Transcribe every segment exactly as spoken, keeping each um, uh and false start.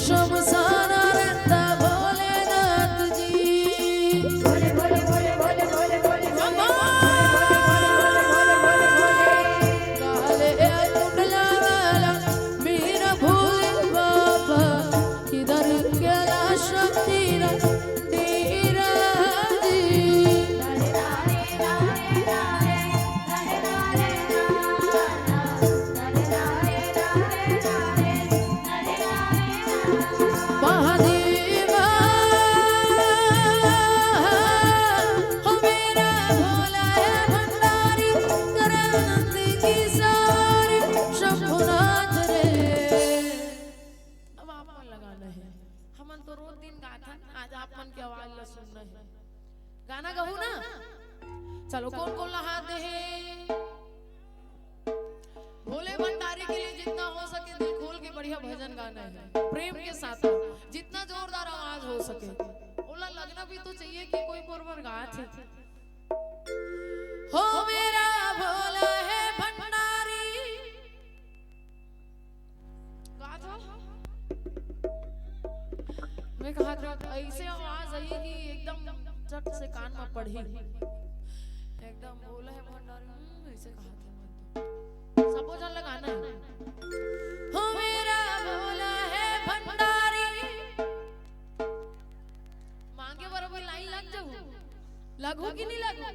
शमशानानंद भोलेनाथ जी। काले कुंडला वाला मेरा भोले बाबा, किधर कैलाश तेरा डेरा जी। महादेवा, हो मेरा भोला है भंडारी, कर आनंद की सवारी, शंभुनाथ रे। अब आप मन ला गाना हे, हमन तो रोज दिन गाथन, आज आप मन के आवाज ला सुनना हे। गाना गहू ना? चलो, कोन कोन ला हाथ दे हे? भोले भंडारी के लिए जितना हो सके दिल खोल के बढ़िया भजन गाना है, प्रेम के साथ में, जितना जोरदार आवाज हो सके। ओला लगना भी तो चाहिए कि कोई मोर बर गात हे। हो मेरा भोला है भंडारी। गात हो? मैं कहा था, ऐसे आवाज आई कि एकदम चट से कान में पड़ी। एकदम भोला है भंडारी, हम्म, ऐसे कहा था। सबो झन ला गाना है। हो मेरा भोला है भंडारी, मांगे बर अभी लाइन लग जाहू, लगहू कि नहीं लगहू?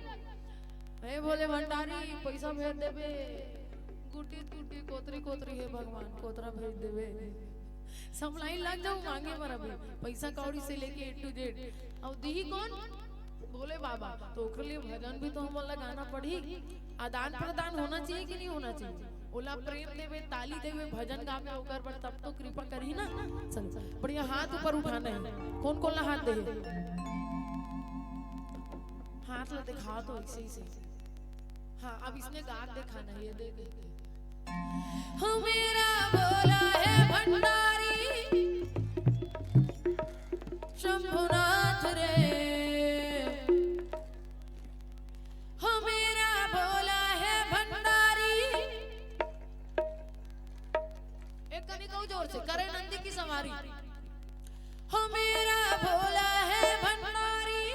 हे भोले भंडारी, पैसा भेज देबे, गुटी गुटी, कोतरी कोतरी, हे भगवान, कोतरा भेज देबे। सब लाइन लग जाहू मांगे बर अभी, पैसा कौड़ी से लेके A to Z। अब दिही कोन? भोले बाबा। तो ओकर लिए भजन भी तो हमन ला गाना पड़ही। आदान प्रदान होना चाहिए कि नहीं होना चाहिए? ओला प्रेम देवे, ताली देवे, भजन गावे, ओकर बर तब तो कृपा करही ना। चलो, बढ़िया, हाथ ऊपर उठाना है। कोन कोन ला हाथ दे? हाथ ला दिखाओ तो ऐसे ही से। हाँ, अब इसने गा के दिखाना है, ये देख, देख, देख। हो मेरा भोला है भंडारी, शंभुनाथ रे। हो मेरा भोला है भंडारी। एक कनी कहू जोर से, करे नंदी की सवारी। हो मेरा भोला है भंडारी,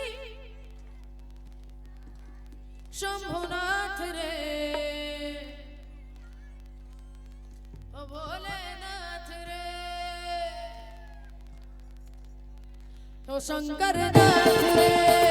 शंभुनाथ रे, ओ भोलेनाथ रे, ओ शंकरनाथ रे।